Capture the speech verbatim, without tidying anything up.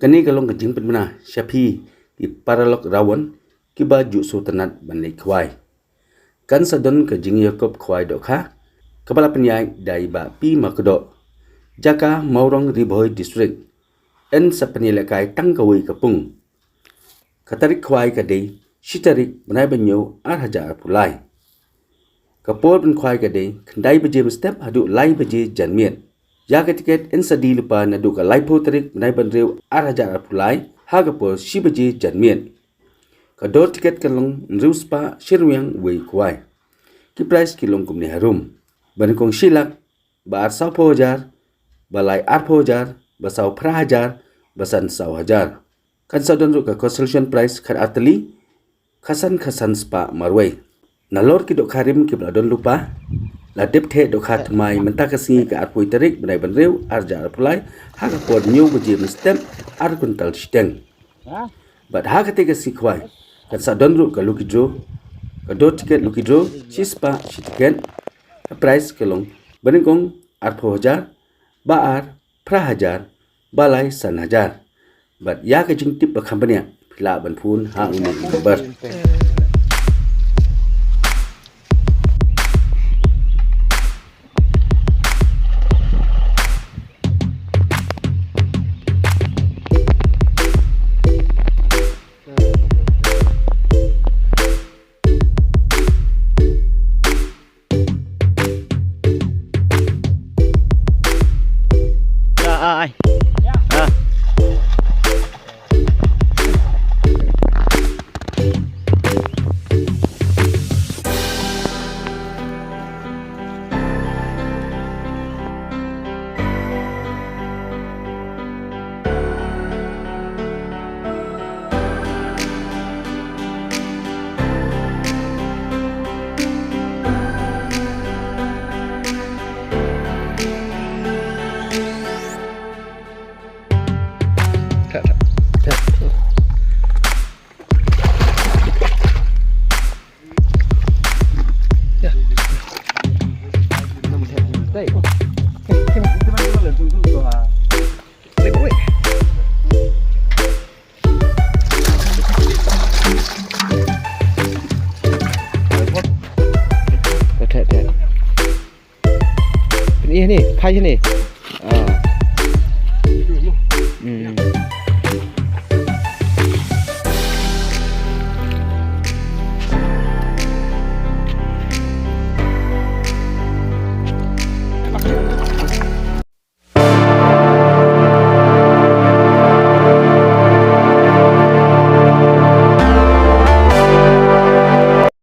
Kane ka long ka jingpynbna sha phi ki paralok rawon kiba ju sngewtynnat ban leit khwai. Kan sa don ka jingïakop khwai dohkha kaba la pynïaid da i Bah P Makdoh, jaka Mawrong, Ri Bhoi District. Yn sa pynïalehkai tang kawei ka pung. Ka tarik khwai ka dei shi tarik bnai ba hynñiew ar hajar arphew lai. Ka por ban khwai ka dei khyndai baje mynstep haduh lai baje janmiet. Ïa ka tiket yn sa die lypa naduh ka laiphew tarik bnai ba hynriew ar hajar arphew lai ha ka por shi baje janmiet. Ka dor tiket ka long hynriew spah shi ryngwiang wei khwai. Ki prize ki long kumne harum: ba nyngkong shi lak, ba ar sawphew hajar, ba lai arphew hajar, ba saw phra hajar, ba san saw hajar. Kan sa don ruh ka consolation prize khat ar tylli, khatsan khatsan spah marwei. Nalor ki dohkha rim kiba la don lypa, la dep theh dohkha thymmai mynta ka sngi ka arphew tarik bnai ba hynriew ar hajar arphew lai ha ka por hynñiew baje mynstep ar kwintal shiteng. Bad ha katei ka sngi khwai kan sa don ruh ka lucky draw, ka dor tiket lucky draw shi spah shi tiket. Ka prize ka long ba nyngkong arphew hajar, ba ar phra hajar, ba lai san hajar. Bad ïa ka jingtip ba kham bniah phi lah ban phone ha une u number. Pynïaid ni, phai ni.